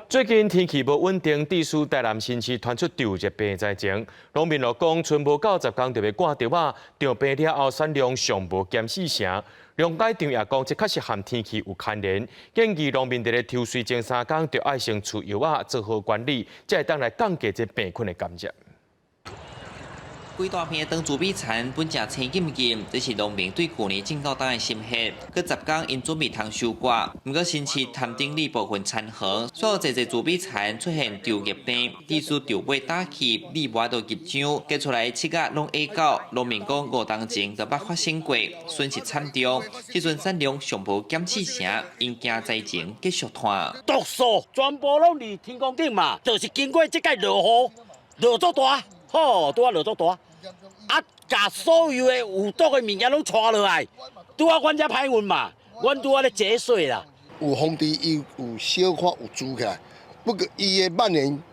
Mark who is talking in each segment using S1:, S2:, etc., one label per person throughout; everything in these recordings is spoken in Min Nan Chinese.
S1: 最近天氣無穩定，致使台南新市傳出稻熱病災情。農民就講，春無夠10工就欲割稻仔，著病了後產量上無減四成。農改場也講，這確實和天氣有牽連，建議農民佇咧抽穗前3工就愛先除藥仔，做好管理，才會當來降低這病菌的感染。
S2: 規大片的長蛀米田本誠青金金，這是農民對舊年種到冬的心血。閣10工𪜶準備通收割，毋過新市潭頂里部分田園，煞有濟濟蛀米田出現稻熱病，致使稻尾打去，米無法度入箱，結出來的粟仔攏矮到，農民講5冬前就捌發生過，損失慘重。這陣產量上無減四成，𪜶驚災情繼續拖。
S3: 毒素全部攏佇天空頂嘛，就是經過這擺落雨，落足大，吼，拄仔落足大。啊！共所有的有毒的物件攏帶落來，拄仔阮遮歹運嘛，阮拄仔咧節水啦。
S4: 有防治伊有小可有除起來，不過伊的蔓延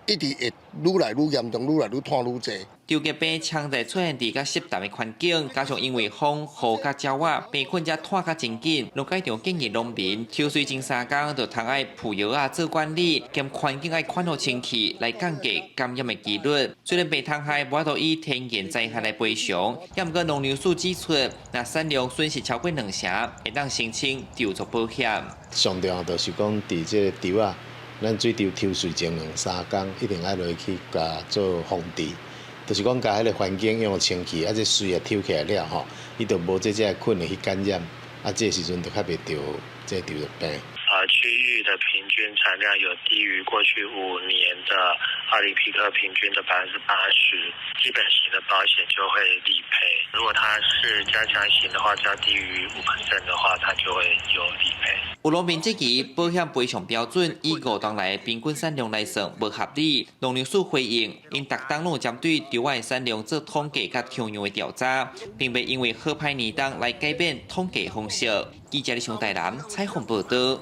S4: 一直會愈來愈嚴重，愈來愈湠愈濟。
S2: 稻熱病常在出現佇較濕淡的環境，加上因為風雨佮鳥仔，病菌才湠較真緊。農改場建議農民抽穗前3工就通愛噴藥仔做管理，兼環境愛看予清氣，來降低感染的幾率。雖然病蟲害無法度以天然災害來賠償，也毋過農糧署指出，若產量損失超過兩成，會當申請救助保險。
S5: 上重要就是講，佇這個稻仔，咱水稻抽穗前兩三工，一定愛落去共做防治。就是講，共彼個環境用清氣，啊，這穗仔抽起來了吼，伊就無這個菌會去感染，啊，這個時陣就較袂著這稻熱病。
S6: 區域的平均產量有低於過去5年的奧林匹克平均的80%，基本型的保險就會理賠。如果它是加強型的話，只要低於5% 的話，它就會有理賠。
S2: 有農民質疑保險賠償標準以5冬來平均產量來算無合理。農糧署回應，𪜶逐冬攏有針對稻仔的產量做統計佮抽樣的調查，並袂因為好歹年冬來改變統計方式。記者李雄台南採訪報道。